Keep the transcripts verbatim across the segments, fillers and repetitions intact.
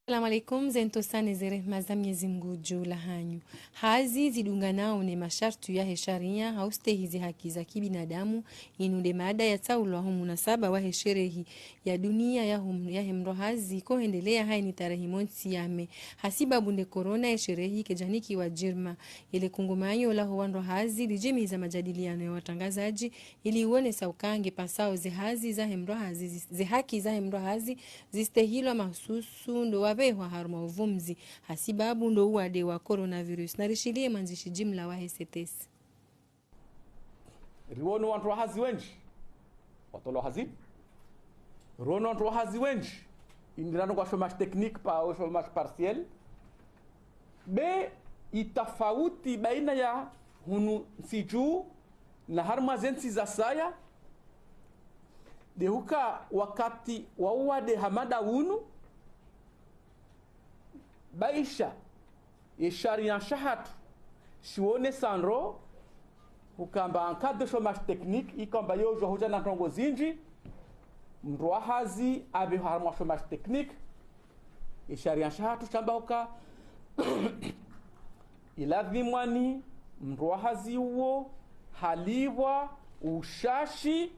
Salamu alaikum, ze ntsosa ne ze rehma za Mnyezi Mngu dju lahanyu. Hazi zidunganao ne mashartu yahe sharia ha ustehi ze haki za kibinadamu, inu nde mada yatsaulwa ho munasaba wahe sherehi ya dunia ya hum-, yahe mndru hazi, kohendelea hayini tarehi montsi ya me. Hasibabu nde korona ye sherehi kejanikiwa jirma. Yele kungumanyo laho wandru hazi lijimiza majadiliano ya watrangazadji, ili uonesa uka nge pasao ze hazi zahe mndru hazi, ze haki zahe mndru hazi zistehilwa mahususu ndo wabehwa harumwa uvumzi hasibabu ndo uwade wa coronavirus. Narishiliye mwandzishi jimla wahe C T S. Riwono wandru wa hazi wendji watolwa hazi. Riwono wandru wa hazi wendji indirano kwa chômage technique pa au chômage partiel. Be itafauti baina ya hunu ntsi dju na harumwa ze ntsi za saya, de huka wakati wa uwade hama nda unu, baisha ye sharia shahatru shionesa ndro hukamba en cas de chômage technique, ikamba yo djwa hudja na ndrongoo zindji, mndru wa hazi abe harumwa chômage technique. Ye sharia shahatru shamba huka iladhimwani mndru wa hazi uwo halipvwa ushashi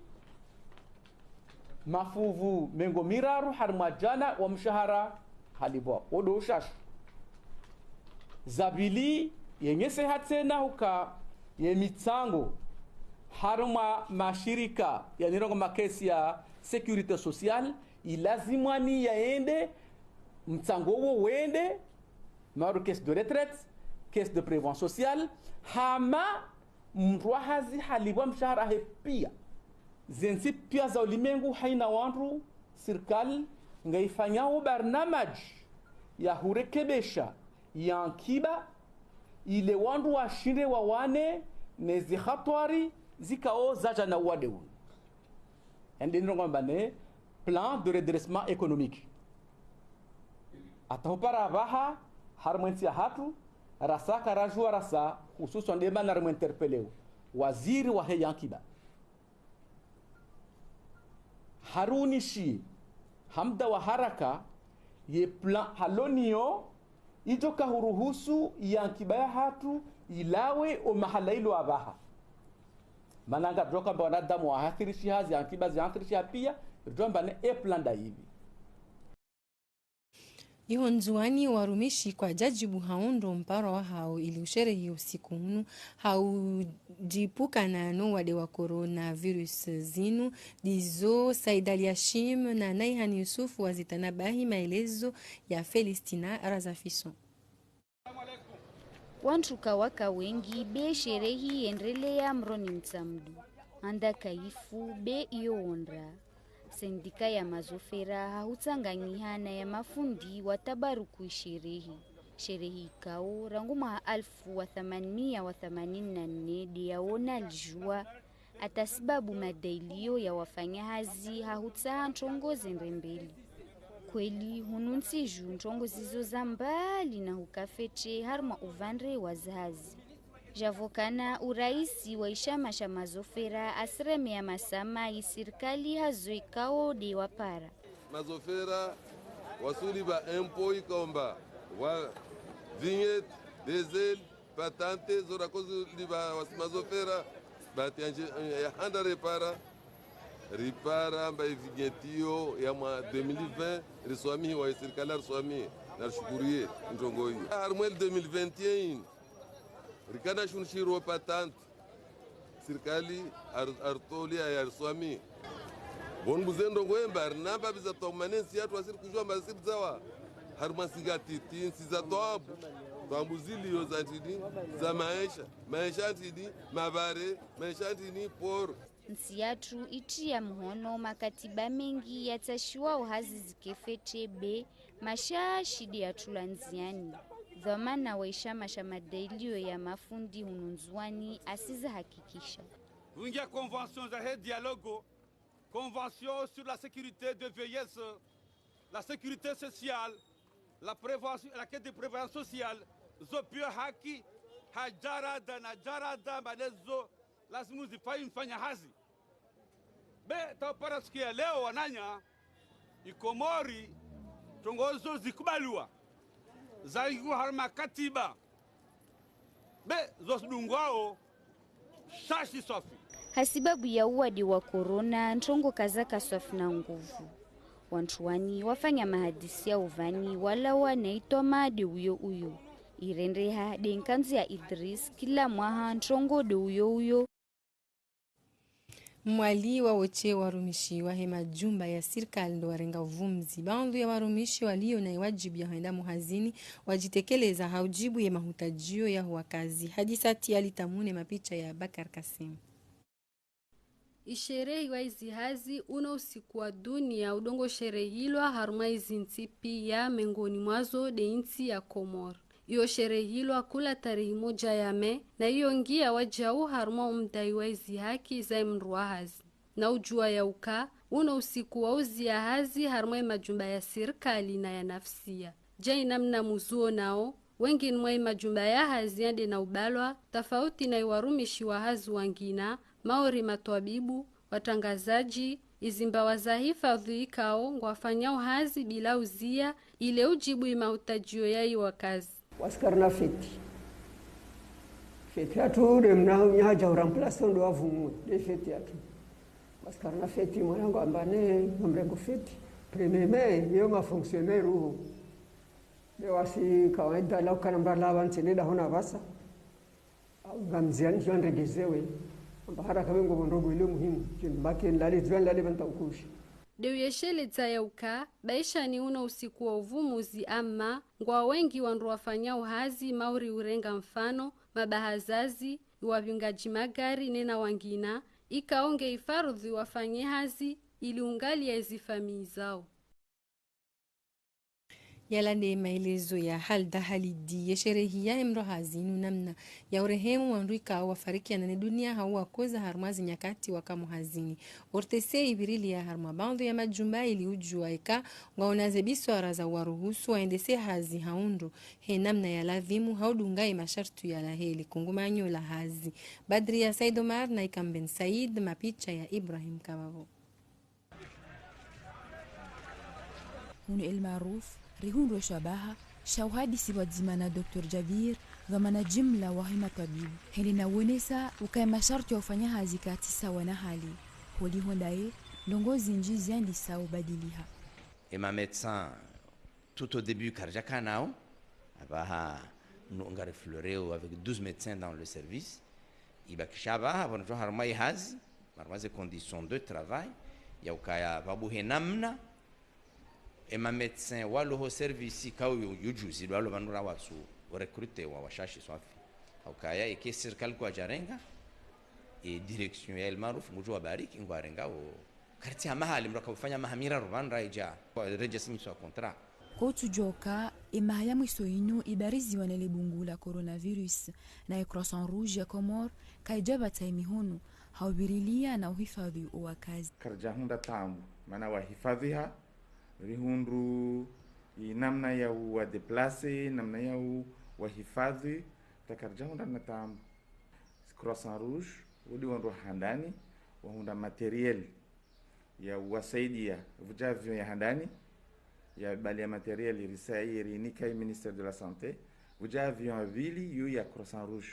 mafuvu mengo miraru harumwa djana wa mshahara halipvwa. Wo ndo ushashi. Za pvili, yenyeseha tsena huka ye mitsango harumwa mashirika yanirongoa makesi ya sécurité sociale, ilazimwani yaende, mtsango wo wende, maru caisse de retraite, caisse de prévoyance sociale, hama mndru wa hazi halipvwa mshahara wahe pia. Ze ntsi pia za ulimengu haina wandru, sirikali ngayifanyao barnamaji ya hurekebesha ye ankiba, ile wandru washinde wawane ne ze hatwari zikao zadja na uwade unu. Ende nirongoa amba ne plan de redressement économique. Ata hupara apvaha harumwa entsi yahatru, rasa karadjua rasa, hususwan nde mana rimwe interpeleo waziri wahe ye ankiba. Harunishiye ha muda wa haraka ye plan haloniyo, idjo kahuruhusu ye ankiba yahatru ilawe o mahala ilo apvaha. Mana ngaridjuao amba wanadamu wahathirishiha, ze ankiba zihathirishiha pia, ridjuao amba ne e plan nda ipvi. Iho Ndzuwani warumishi kwadjadjibu ha undro mparo wahao ili usherehi usiku unu ha udjipvukana no uwade wa coronavirus. Zinu ndizo Said Ali Hashim na Naihan Yusuf wazitanabahi, maelezo ya Felistina Razafison. Wandru kawaka wendji be sherehi yendreleya Mroni Mtsamdu. Anda kayifu be iyo wondra. Sendika ya mazofera ha hutsanganyiha na ya mafundi watabaruku isherehi. Sherehi ikao rangu mwaha alfu wa thamanmiya wa thamanini na nne de yaona lijua, ata sibabu madailio ya wafanyahazi ha hutsaha ntrongo zende mbeli. Kweli, hunu ntsi dju ntrongo zizo za mbali na huka fetre harumwa uvandre wa zihazi. Djavokana uraisi wa ishama sha mazofera asireme ya masama isirikali hazo ikao de wapara. Mazofera wasulipva impôt ikao amba wa vignette, diesel, patente, zo rakozulipva wasi mazofera, bahati yandje, ya handa repara, ripara amba e vignette iyo ya mwaha deux mille vingt riswamihiwa, isirikali ariswamihi, narishukuriye ntrongo iyo. Harumwa eli deux mille vingt et un ini, rikana shunishirwa patente, sirikali ar-, aritolia yariswamihi. Pvo ngu ze ndrongo emba, rinamba pvi za twabu mana entsi yatru asiri kujua amba asiri zawa. Harumwa ntsi ngatiti, ntsi za twabu. Twabu zilio za ntrini, za maesha, maesha ntrini, mabare, maesha ntrini, port. Ntsi yatru itriya muhono makatiba mendji yatsashiwao hazi zike fetre be mashashi de yatrulwa ndziani. Dhwamana wa ishama sha madailio ya mafundi hunu Ndzuwani asiza hakikisha. Vungia convention zahe dialogue, convention sur la sécurité de vieillesse, la sécurité sociale, la prévoyance, la caisse de prévoyance sociale, zo pia haki, ha djarada na djarada, mana zo lazimu zifayi mfanyahazi. Be, tapara siku ya leo wananya, i Komori, Ndrongoo zo zikubaliwa, zaingiwa harumwa katiba, be zo zidungwao shashi swafi. Hasibabu ya uwade wa corona, ntrongo kazaka swafi na nguvu. Wantru wani wafanya mahadisi ya uvani walawa na itoma de uyo uyo. Irendeha de nkanzi ya Idris, kila mwaha ntrongo de uyo uyo. Mwali wa wontsi warumishi wahe majumba ya sirikali ndo warenga uvumzi. Baadhwi ya warumishi walio na iwajibu ya hwenda muhazini wajitekeleza ha ujibu ye mahutajio ya huwakazi. Hadisati ya Litamune, mapicha ya Bakar Kasim. Isherehi wa izi hazi uno usiku wa dunia udongo sherehilwa harumwa izi ntsi pia, mengoni mwazo de intsi ya Komor. Iyo sherehilwa kula tarehi moja ya me, na iyo ngia wajau harumwa umdai wa izi haki za imndru wa hazi. Na ujua ya uka, uno usiku wa uzia hazi harumwa imajumba ya sirikali na ya nafsia. Jai namna muzuo nao, wengi ni mwa imajumba ya hazi yande na ubalwa, tafauti na iwarumishi wa hazi wangina, maori matwabibu, watrangazaji, izimbawa za hifadhwi ikao ngwafanyao hazi bila uzia, ile ujibu imautajio ya iwakazi. Wasi karina feti. Feti yatru de mna nyaja uramplase ndo wavumwe, de feti yatru. Wasi karina feti, mwana ngwamba ne, ngamrengo feti. Premier mai, yo mafonctionnaire uho. Be wasi kawaida la ukana mrala wa ntsene da hona vasa. Au ngamzia njo andregezewe. Amba hara kawe ngo ndrongoo ile muhimu. Jin make nlale, jua nlale vanta ukushi. De uyesheledza ya uka, baisha ni uno usiku wa uvumuzi ama, ngwa wengi wandru wafanyao hazi maori urenga mfano, mabahazazi, iwavingaji magari nena wangina, ikao nge ifarudhi wafanye hazi, ili ungalia izi famii zao. Yala nde maelezo ya Halda Halidi. Ye sherehi ya emndru hazi inu namna ya urehemu wandru ikao wafarikiana ne dunia hau wakoza harumwa zi nyakati waka muhazini. O R T C ivirilia harumwa baadhwi ya majumba ili ujua eka ngwaona ze biswara za uwaruhusu waendese hazi ha undru he namna ya ladhimu ha udunga ye mashartu yalahe le kungumanyo la hazi. Badria Said Omar na Ikam Ben Said, mapicha ya Ibrahim Kabavo. Hunu El Maarouf, rihundru eshabaha sha uhadisi pvwadzima na Docteur Jabir, dhwamana jimla wahe matwabibu. Hende na uonesa ukaya masharti ya ufanya hazi katsi sawa na hale. Holiho ndaye, ndrongoo zinji ziandisa ubadiliha. Ema médecins, tout au début, karidjaka nao, apvaha, nu ngari fleuréo avec douze médecins dans le service. Ibakisha apvaha, pvanu djo harumwa ihazi, harumwa ze conditions de travail, ya ukaya pvabuhe namna, ema médecins walo ho service kao yo, yo juzi, walo pvanu ra watsu recruter wa washashi swafi. Ukaya eke sirikali kwadjarenga, e direction ya El Maarouf, ngudjo wabariki, ngwarenga o Kartsi ha mahali mndru akafanya maha miraru pvanu raidja redjesinyiswa contrat. Ko utsudjoka, emaha ya mwiso inu ibariziwa ne lebungu la coronavirus, na e Croissant Rouge ya Comores kaidjapvatsa emihono ha uvirilia na uhifadhwi owakazi. Karidjahundra taabu, mana wahifadhwiha, rihundru inamna ya uwadéplacer, namna ya uwahifadhwi, ta karidjahundra na taabu. Croissant Rouge, wudi wandru wa handani, wahundra matériel ya uwasaidia, pvudja avion ya handani, ya bali ya matériel risai rinika i ministère de la Santé, pvudja avion ya pvili yu ya Croissant Rouge.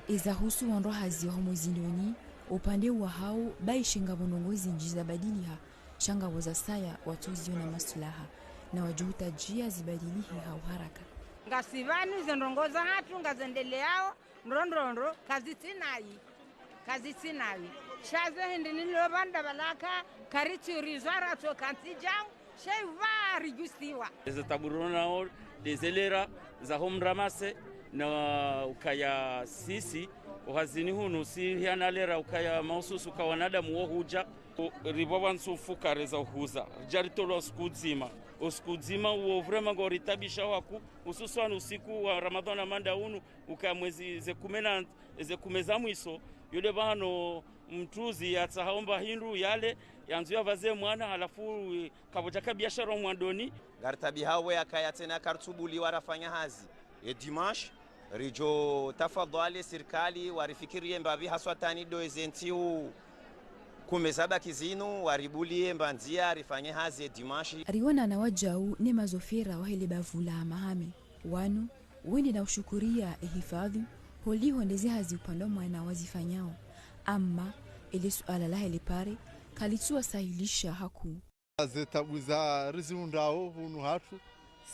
Eza husu wandru hazi wa homo zindoni, upande wahao, baishe ngapvo ndrongoo zinji zabadiliha, sha ngapvo zasaya watsoziona maslaha, na wadjohutajia zibadilihe ha uharaka. Ngasi pvanu ze ndrongoo zahatru ngazendeleao, ndro ndro ndro, kazitsinayi. Kazitsinayi. Sha ze hindri nilo pvanda pvalaka, karitsi urizwa ratso kantsi djau, sha ipva rijusiwa. Eze taabu ronao, de ze lera, za home ramasse, na ukaya sisi, ohazini hunu, si hiana lera ukaya mahususu ka wanadamu wo hudja, o, ripvwa pvantsu fukare za uhuza, ridja ritolwa usiku udzima. Usiku udzima uwo vraiment ngoritabisha waku, hususwani usiku wa Ramadhwani manda unu, uka mwezi ze kume na, ze kume za mwiso, yule pvahanu mtruzi yatsaha omba hindru yale, yandzo yapvaze mwana, halafu, eh, kapvodjaka biashara omwandoni. Ngaritabihawo yakaya tsena karitsubuliwa rafanya hazi. E dimanche, ridjo tafadhwali sirikali warifikiriye mbapvi haswa tani ndo eze ntsihu Kume zabaki zinu, waribuliye mbandzia, rifanye hazi ye dimanche. Riwona na wadjau ne mazofera wahe le bavu la Hamahame. Wanu, wende na ushukuria ehifadhwi, holiho nde ze hazi upande wa mwana wazifanyao. Amma, ele suala lahe le pare, kalitsuwasahilisha hakuu. Ze tabu za rizihundrao hunu hatru,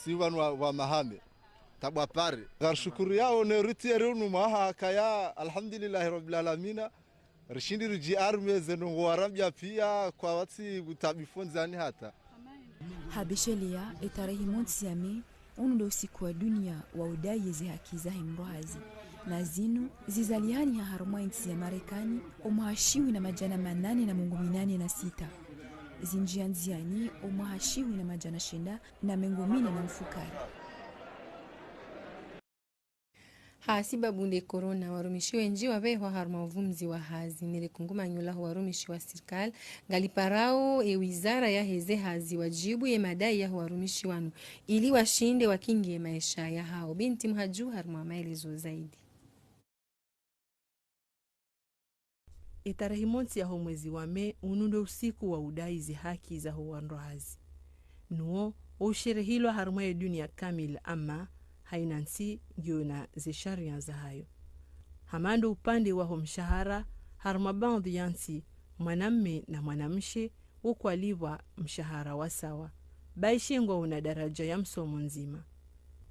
si wanu wa, wa Hamahame. Tabu ya pare. Ngarishukuriyao ne ritiye ri hunu mwaha kaya, alhamdulillahi rabbil alamina. Rishindi ridjiarme ze ndrongoo warambia pia kwatsi utabifu ndziani hata. Habesheleya, etarehi montsi ya mai, unu ndo usiku wa dunia wa udayi ze haki zahe mdruhazi. Na zinu, zizalihani ha harumwa entsi ya Marekani, omwaha shihwi na madjana manane na mengo minane na sita. Zindjia ndziani, omwaha shihwi na madjana shenda na mengo mine na mfukare. Ha sibabu nde corona, warumishi wendji wabehwa harumwa uvumzi wa hazi. Nele kungumanyo laho warumishi wa sirikali, ngaliparao e wizara yaheze hazi wajibu ye madai yaho warumishi wanu, ili washinde wakinge maesha yahao. Binti Muhadju harumwa maelezo zaidi. Etarehi montsi yaho mwezi wa mai, unu ndo usiku wa udayi ze haki zaho wandru hazi. Nuwo, wo usherehilwa harumwa ye dunia kamili amma, haina ntsi ngiyo na ze sharia zahayo. Hama ndo upande waho mshahara, harumwa baadhwi ya ntsi, mwanamme na mwanamshe, wo kwalipvwa mshahara wa sawa. Baishe ngwawo na daraja ya msomo ndzima.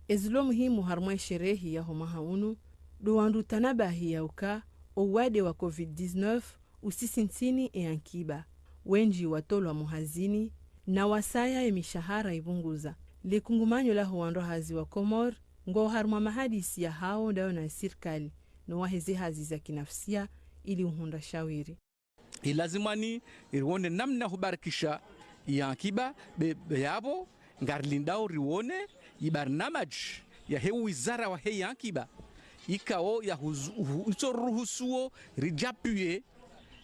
Ezilo muhimu harumwa esherehi yaho mwaha unu, ndo wandru utanabahi ya uka, owade wa covid dix-neuf, usisi ntsini e ankiba. Wendji watolwa muhazini, na wasaya emishahara ipvunguza. Le kungumanyo laho wandru hazi wa Komori, ngwawo harumwa mahadisi yahao ndayo na sirikali, no waheze hazi za kinafsia, ili uhundra shawiri. Ilazimwani riwone namna hubarikisha ye ankiba, be, be yapvo, ngarilindao riwone, ibarnamaji yahe wizara wahe ye ankiba. Ikao ya huzu-, hu-, itso ruhusuo, rijapuye,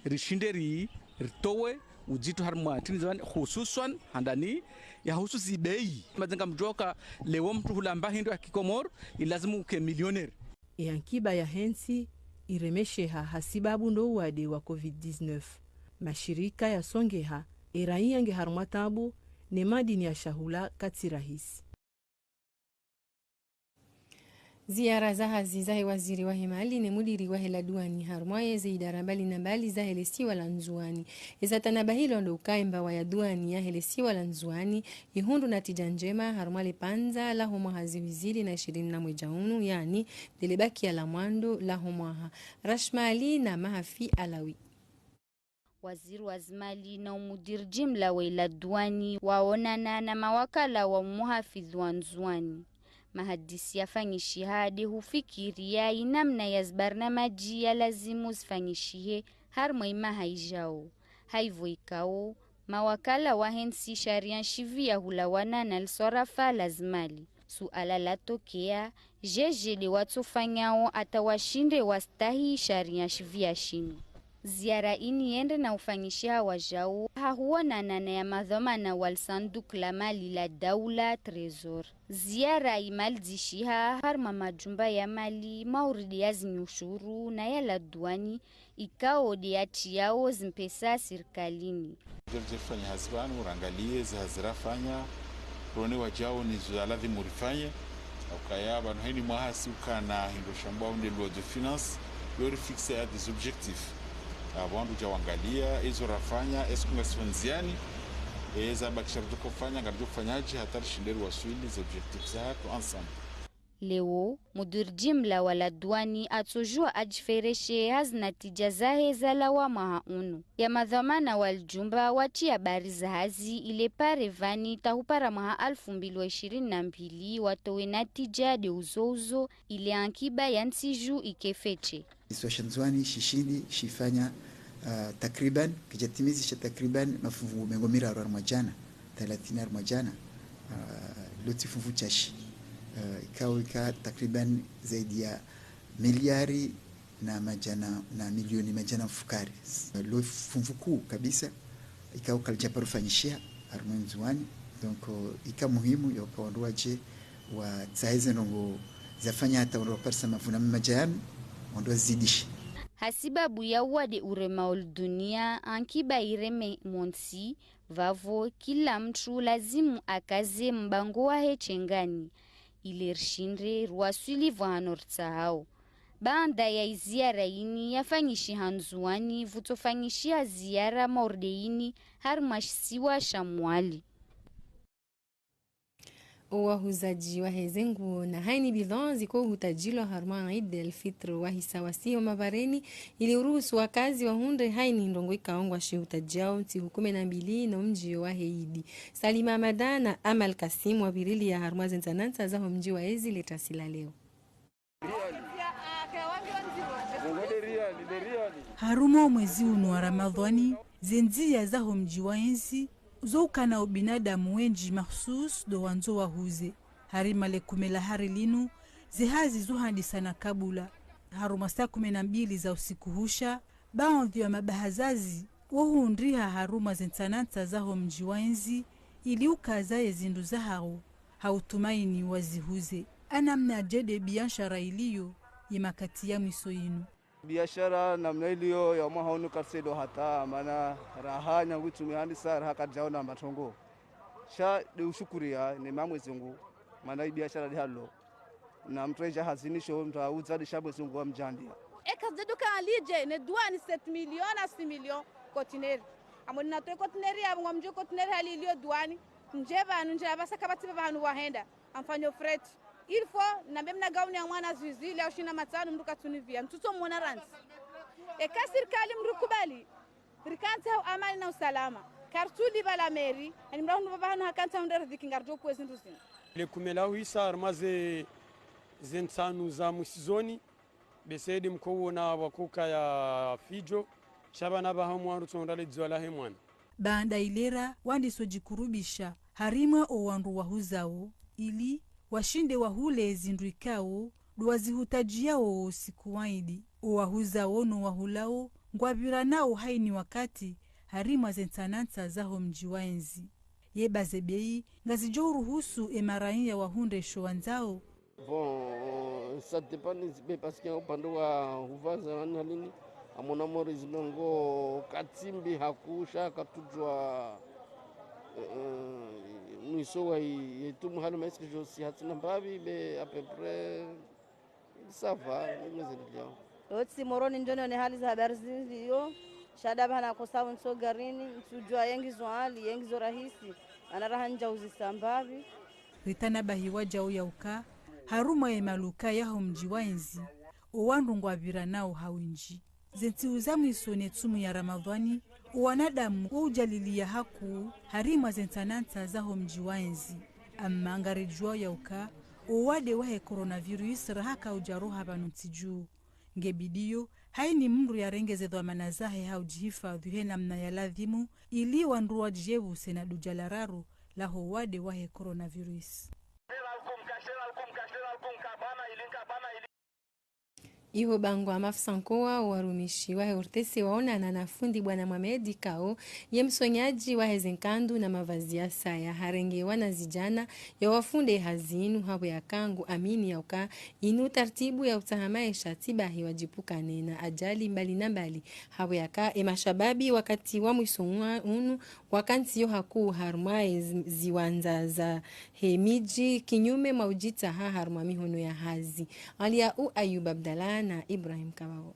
rishinde ri, ritowe, udzito harumwa tini zamani, hususwan, handani, ya hususi bei. Madzenga mdjoka, leo mtru hulamba hindru ya kikomori, ilazimu uke millionnaire. E ankiba yahe ntsi iremesheha ha sibabu ndo uwade wa covid dix-neuf. Mashirika yasongeha, e raiya nge harumwa tabu, ne madini ya shahula katsi rahisi. Ziara za hazi zahe waziri wahe mali ne mudiri wahe la duani harumwa yeze idara mbali na mbali zahe le siwa la Ndzuani. Eza tanabahilwa ndo uka embawa ya duani yahe le siwa la Ndzuani, ihundru natija ndjema harumwa le pvandza laho mwaha zihwi zili na ishirini na mwedja unu, yaani, ndele bakiya la mwando laho mwaha. Rashmali na Mahafi Alawi. Waziri wa zimali na umudiri jimla wa ila duani waonana na mawakala wa umuhafidhu wa Ndzuani. Mahadisi yafanyishiha de hufikiriya inamna ya zibarnamaji ya lazimu zifanyishihe harimwa imaha ijao. Haivo ikao, mawakala wahe ntsi sharia nshivi ya hulawana na liswarafa la zimali. Suala latokeya, jeje de watsofanyao ata washinde wastahi sharia nshivi ya shinu. Ziara ini yendre na ufanyishiha wajao, ha huonana na ya madhwamana wa lisanduku la mali la daula, Trésor. Ziara imalidzishiha harimwa majumba ya mali, mauridi ya zinyushuru na ya la duani, ikao de yatriyao zimpesa sirikalini. Djeri djeri fanya hazi pvanu, rangaliye ze hazi rafanya, rone wajao ni zo ya lazimu rifanye. Ukaya pvanu heni mwaha si ukana hindru shambwa unde loi de finance, yo rifixé ya des objectifs. Apvo wandru dja wangaliya, izo rafanya, est-ce que ngasi ndziani, eza bakisha ridjoko fanya, ngaridjo fanyaje, hata rishinde riwaswili ze objectifs zahatru ensemble. Leo, mudiri jimla wa la duani atsojua ajifereshe ha zinatija zahe zalawa mwaha unu. Ya madhwamana wa lijumba watriya bari za hazi ile pare pvani ta hupara mwaha alfu mbili wa ishirini na mbili watowe natija de uzo uzo ile ankiba ya ntsi ju ikefeche. Isiwa sha Ndzuani shishindi shifanya, ah, takriban, kidjatimizisha takriban mafunvu mengo miraru harimwa djana, thalathini harimwa djana, ah, lotsi funvu tsashi. Ah, ikao ika takriban zaidi ya miliari na madjana, na milioni madjana mfukare. Lo funvu kuu kabisa, ikao kalidjaparo fanyishiha harimwa Ndzuani. Donc, ika muhimu yoka wandru waje watsahe ze ndrongoo zafanya hata wandru waparisa mavuna mema djayanu, wandru wazidishe. Hasibabu ya uwade uremao le dunia, ankiba ireme montsi, vavo kila mutru lazimu akaze mbango wahe shengani, ile rishinde ruwaswili vwahanu ritsahao. Baanda ya iziara ini yafanyishiha Ndzuwani, vutsofanyishiha ziara mauride ini harimwa shisiwa sha Mwali. Owahuzadji wahe zenguo na haini bidhaa zikao hutajilwa harumwa Eid el Fitr wahisa wasi ho mavareni, ili uruhusu wakazi wahundre haini ndrongoo ikao ngwashihutajiao ntsihu kume na mbili no mdjio wahe Eid. Salima Amada na Amal Kasim wavirilia harumwa zentsanantsa zaho mdji wa Ezi le tasi la leo. Harumwa omwezi unu wa Ramadhwani, zendzia zaho mdji wa Ezi zoukana obinadamu wendji mahusus ndo wandzo wahuze. Harimwa le kume la hari linu, zehazi zohandisa na kabula. Harumwa saa kume na mbili za usiku husha, baadhwi ya mabahazazi wohundriha harumwa zentsanantsa zaho mdji wa Ezi ili ukaza yezindru zahao, ha utumaini wazihuze. Anamna dje de biashara iliyo ye makati ya mwiso yinu? Biashara namna iliyo ya mwaha unu karitsi ndo hata, mana raha nyangu itume handisa raha karidjaona matrongo. Sha de ushukuria neema Mwezi Mungu, mana ibiashara de halo. Na mutru edja hazini sho mutru audza de sha Mwezi Mungu wamdjaanlia. Eka zeduka lidje ne duani sept millions na six millions conteneur. Amoni natoe conteneur ya ngwamdjo conteneur hali iliyo duani. Ndje pvanu ndje apvasa kapvatsi pvahanu wahenda. Amfanyo fret. Il faut nambe mna gauni ya mwana zuizi ile ya ushina matsanu mutru katsunivia. Ntsutso mwona randzi. Eka sirikali murikubali. Rikantsi ha amani na usalama. Karitsuli pvala meri, ani mura hunu pvapvahanu hakantsi ha hundre riziki ngaridjo kuwe zindru zinu. Le kume la uhisa harumwa ze, zentsanu za mwisoni, bese de mkowona wakokaya fidjo, sha pvanu pvaha mwaru tsonda le dziwa lahe mwana. Baanda ilera wandiso djikurubisha harimwa owandru wahuzao, ili washinde wahule zindru ikao ndo wazihutajiao siku wa Idi. Owahuzao no wahulao ngwapviranao haini wakati harimwa zentsanantsa zaho mdji wa Ezi. Ye ba ze bei ngazidjo uruhusu emaraiya wahundre sho wandzao. Bon, ça dépend des, mais parce que upande wa huvaza wani halini, amona mori zindrongoo katsimbi hakusha katudjua, eh, eh, mwiso wa i-, yetumu hali maisha djo si hatsina mbapvi, mais à peu près, ça va, ni mzindilio. Yotsi Moroni ndjo none hali za habari ziliyo, sha da pvahana kosa untso garini, ntsudjua yengizo hali, yengizo rahisi, mana raha ndja uzisa mbapvi. Ritanabahi wadjau ya uka, harumwa ye maluka yaho mdji wa Ezi, owandru ngwapviranao ha windji. Zentsihu za mwiso ne tsumu ya Ramadhwani, owanadamu wo udjalilia hakuu harimwa zentsanantsa zaho mdji wa Ezi. Amma ngaridjuao ya uka, owade wahe coronavirus raha kaudjaroha pvanu ntsi dju. Ngebidiyo, haini mndru yarenge ze dhwamana zahe ha udjihifadhwi he namna ya ladhimu, ili wandru wadjepvuse na dudja la raru laho wade wahe coronavirus. Iho Bangwa, maafisa nkowa owarumishi wahe ORTC waonana na fundi bwana Mohamed Kao, ye msonyadji wahe ze nkandu na mavazi ya saya, harenge wanazidjana yawafunde hazi inu, hapvo yaka ngu amini ya uka inu tartibu ya utsaha maesha tsibahi wadjipvukane na ajali mbali na mbali. Hapvo yaka e mashababi wakati wa mwiso nwa-, unu wakantsiyo hakuu harumwa e zi-, ziwandza zahe midji kinyume mwa udjitsaha harumwa mihono ya hazi. Aliyau Ayub Abdallah na Ibrahim Kabao.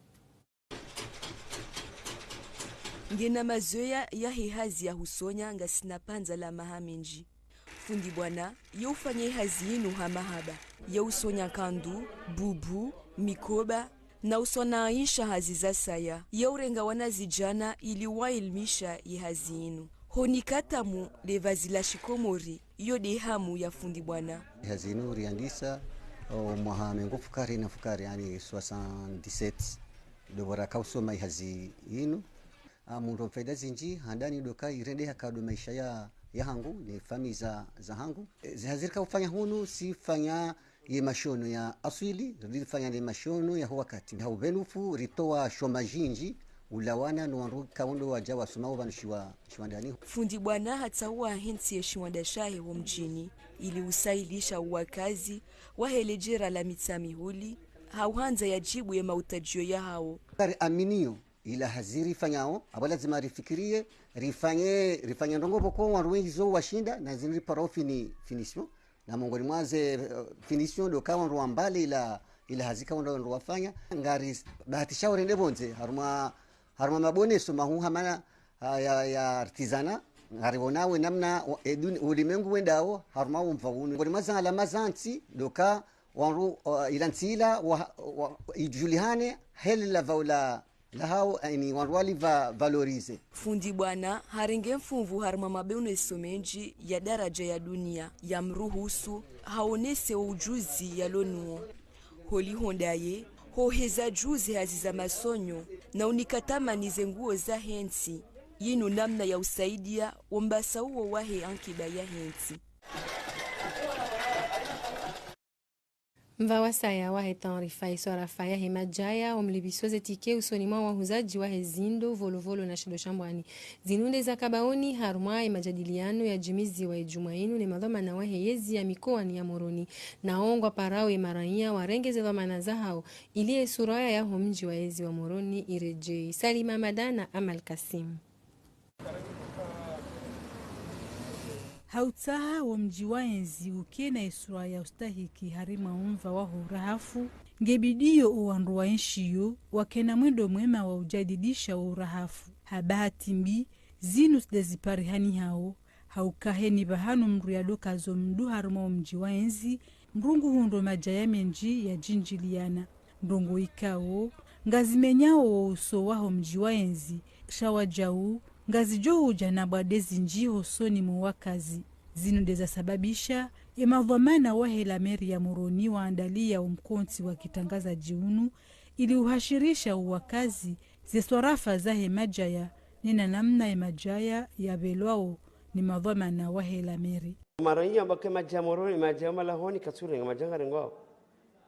Ngena mazoea yahe hazi ya husonya ngasina pvandza la maha mendji. Fundi bwana, ye ufanya ye hazi inu ha mahaba. Ye usonya nkandu, bubu, mikoba, na uswanaisha hazi za saya. Ye urenga wanazidjana ili wailimisha ye hazi inu. Honika tamu le vazi la shikomori, iyo de hamu ya fundi bwana. Hazi inu riandisa, o, mwaha mengo fukari na fukari, yani soixante-dix-sept. Ndo pvo raka usoma ye hazi inu. A, mundro mfaida zindji, handani ndo ka irendeha kado maesha ya, ya hangu, ne famiyi za, za hangu. E, ze hazi rika ufanya hunu, sifanya ye mashono ya aswili, rifanya ne mashono ya ho wakati. Ha upvenufu, ritowa shoma zindji, ulawana no wandru kaundo wadja wasoma upvanu shiwa, shiwandani. Fundi bwana hatsaha hentsi ye shiwanda shahe ho mdjini, ili usailisha wakazi wahe le djera la Mitsamihuli, hauhandza yadjibu ye mahutajio yahawo. Kari aminiyo ila hazi rifanyao, apvo lazima rifikirie, rifanye, rifanye ndrongoo pvoko wandru wendji zo washinda, na zini riparao fini, finition. Na mongoni mwa ze, eh, finition ndo ka wandru wambali ila, ila hazi ka wandru, wandru wafanya. Ngari bahatisha urende pvondze, harumwa, harumwa maboneso mahuu hamana, ah, ya, ya artisanat, ngari wonawe namna, wa- eduni, ulimengu wendao, harumwa umva unu. Mongoni mwa za alama za ntsi, ndo ka wandru, ah, ila ntsi ila, wa, wa, idjulihane, heli la vaula, lahawo, yaani wandru wali va, valoriser. Fundi bwana harenge mfumvu harumwa maboneso mendji ya daraja ya dunia ya mruhusu haonese wo ujuzi yalo nuwo. Holiho ndaye, hoheza djuzi hazi za masonyo, na unika tamani ze nguo zahe ntsi. Yinu namna ya usaidia wo mbasa uwo wahe ankiba yahe ntsi. Mva wasaya wahe taarifa ye swarafa yahe madjaya, wo mlibiso ze tike usoni mwa wahuzadji wahe zindo, volovolo na shindo sha mbwani. Zinu nde zaka baoni harumwa ye majadiliano yadjimiziwa ye djumwa inu ne madhwamana wahe yezi ya mikoani ya Moroni. Nawo ngwaparao ye maraiya warenge ze dhwamana zahawo, ili ye suraya yaho mdji wa yezi wa Moroni iredjei. Salima Madana, Amal Kasim. Ha utsaha wo mdji wa yezi ukena ye sura ya ustahiki harimwa umva waho urahafu, nge bidiyo o wandru wa ntsi iyo wakena mwendo mwema wa ujadidisha wo urahafu. Ha bahati mbi, zinu tsi nde ziparihanihao, ha uka heni pvahanu mdru yadokazo mdru harimwa wo mdji wa yezi, mdru nguhundro madjaya mendji yadjindjiliana. Ndrongoo ikao ngazimenyao wo uso waho mdji wa yezi, sha wadjau ngazidjo hudja na bwade zindji hosoni mwa wakazi. Zinu nde zasababisha ye madhwamana wahe la mairie ya Moroni waandalia wo mkontsi wa kitrangazadji unu, ili uhashirisha wo wakazi ze swarafa zahe madjaya, nena namna ye madjaya yapvelwao ni madhwamana wahe la mairie. Maraiya wamba ke madjaya Moroni, madjaya malahoni katsurenga, madjaya ngarengwao.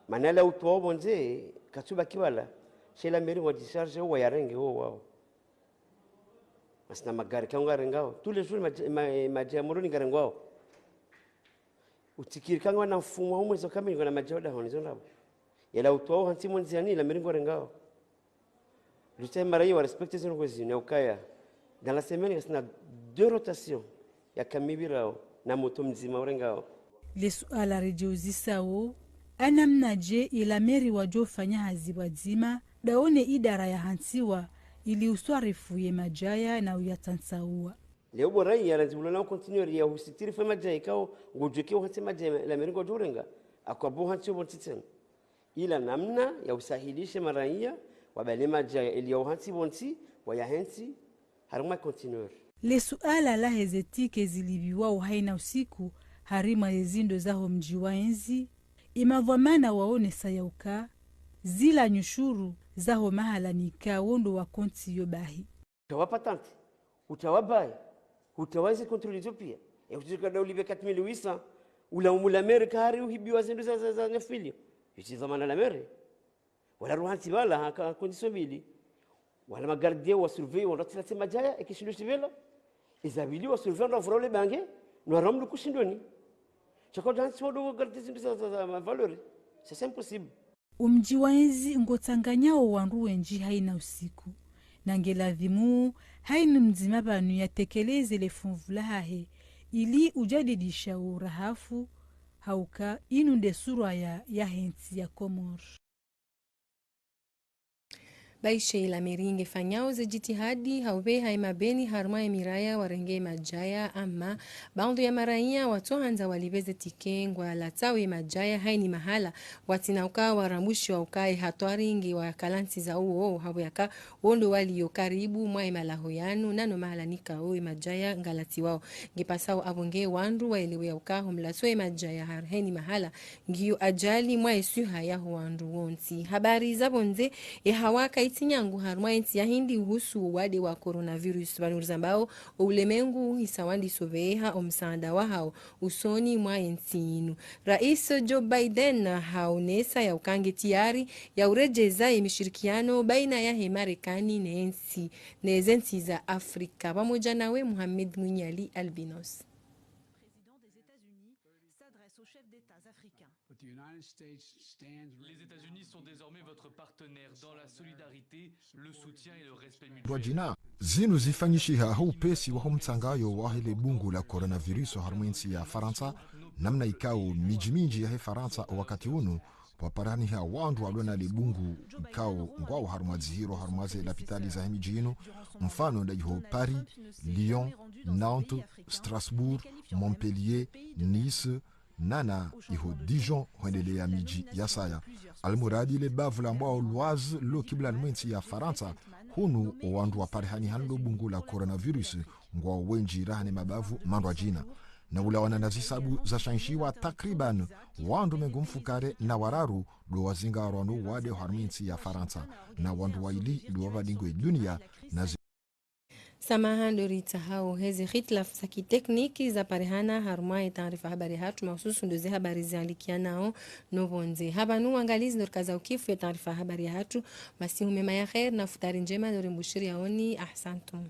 Mana yala utoao pvondze, katsubaki pvala. She la mairie ngwadjisharge wo wayarenge wo wao. Ngasina magari ka ngarengao. Tous les jours madja-, ma-, madjaya Moroni ngarengwao. Utsikiri ka ngwana mfumo wa umwezi kamili ngwana madjaya dahoni zo ndrabo. Yala utoao hantsi mo ndziani la mairie ngwarengao. Lutsaha maraiya wa respecter zinu kwezi, na ukaya dans la semaine ngasina deux rotations ya kamipvirao na moto mdzima urengao. Le suala ridjiuzisao, ha namnadje ye la mairie wadjofanya hazi pvwadzima, dawo ne idara yahantsiwa, ili uswarifu ye madjaya na uyatsantsaua. Leo bo raiya randzi ulo na ukontineri ya husitiri fwe madjaya ikao, ngodjweke uhantsi madjaya la mairie ngodjo urenga, akwa bo hantsi yo pvontsi tsena. Ila namna ya usahilishe maraiya wabale madjaya ili ya uhantsi pvontsi, wayahentsi harimwa conteneur. Le suala lahe ze tike zilipviwao haina usiku harimwa ye zindo zaho mdji wa yezi, ye madhwamana waonesa ya uka zila nyushuru zaho mahala nika wo ndo wakontsi yo bahi. Utawa patente, utawa bail, utawa ze contrôle zo pia. E utsika da ulipve quatre mille huit cents, ula umu la mairie kari uhibiwa zindru za, za, za neuf millions. Yo tsi dhwamana la mairie. Wala ruhantsi pvala ha ka-, condition mbili. Wala ma gardien wa surveiller wandru watsila tse madjaya, eki shindo shipvela. Eza pvili wa surveiller wandru wavura ule bange, no wara mdru kushindoni. Sha ka udjahantsi wandru wa garder zindru za, za, za ma valeur. Ça, c'est impossible. Umdji wa yezi ngotsanganyao wandru wendji haina usiku, na nge ladhimu haina mdzima pvanu yatekeleze le funvu lahahe, ili ujadidisha wo urahafu, ha uka inu nde suraya yahe ntsi ya Komori. Baishe ye la mairie ngefanyao ze djitihadi ha upveha ye mabeni harumwa ye miraya warenge ye madjaya, ama baadhwi ya maraiya watsohandza walipve ze tike ngwalatsao ye madjaya haina mahala, watsina uka warambushiwa uka ye hatwari nge wakalantsi za uwo, hapvo yaka wo ndo waliyo karibu mwa ye malaho yanu, nano mahala nikao ye madjaya ngalatsiwao. Ngepasao apvo nge wandru waelewe ya uka ho mlatso ye madjaya har-, haina mahala, ngiyo ajali mwa ye swiha yaho wandru wontsi. Habari za pvondze, ye hawa kaitsi nyangu harumwa ye ntsi ya Hindi uhusu wo wade wa coronavirus. Pvanu rizambao, o ulemengu uhisa wandiso pveha o msaanda wahawo usoni mwa ye ntsi inu. Rais Joe Biden haonesa ya uka nge tayari ya uredjeza ye mishirikiano baina yahe Marekani ne ntsi, ne ze ntsi za Afrika. Pvamodja nawe Mohamed Mwinyi Ali Albinos. Président des États-Unis s'adresse aux chefs d'État africains. Les États-Unis sont désormais votre partenaire dans la solidarité, le soutien et le respect mutuel. Ndrwadjina zinu zifanyishiha ha upesi waho mtsangayo wahe le bungu la coronavirus harumwa entsi ya Farantsa, namna ikao midji mindji yahe Farantsa wakati unu pvwaparihaniha wandru walona le bungu ikao ngwao harumwa dzihiro harumwa ze lapitali zahe midji inu, mfano nda iho Paris, Lyon, Nantes, Strasbourg, Montpellier, Nice, nana iho Dijon hwendelea midji ya saya. Almuradi le bavu la mbwao Loise lo kibla mwe ntsi ya Farantsa, hunu owandru waparihaniha no bungu la coronavirus ngwao wendji rahana mabavu mandrwadjina. Na ulawana na zisabu zashanshiwa, takriban wandru mengo mfukare na wararu ndo wazingarwa no wade harumwa entsi ya Farantsa, na wandru waili ndo wavadingwe dunia na zi- Samaha ndo ritsahao heze hitilafu za kitekniki zaparihana harumwa ye taarifa habari hatru, mahususu ndo ze habari zalikianao no pvondze. Hapvanu wangalizi ndo rikaza ukifu ye taarifa habari hatru, masihu mema ya kheir na futari ndjema ndo rimbushiriaoni. Ahsantum.